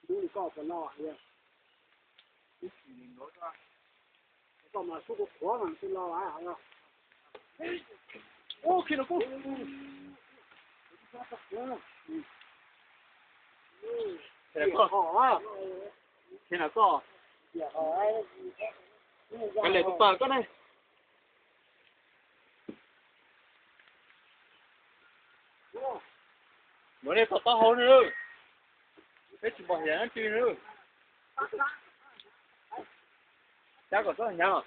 Dub li koj puas loj thiab? Koj mas sub kuv qhuav mas twb loj lawm. Ub, khi no kuj. Khi no koj. Kav liam kuv pam koj ne. Muab nej tom taub hau no, peb tsis pom hiam dab tsi no. Cab kom txhob hnyav.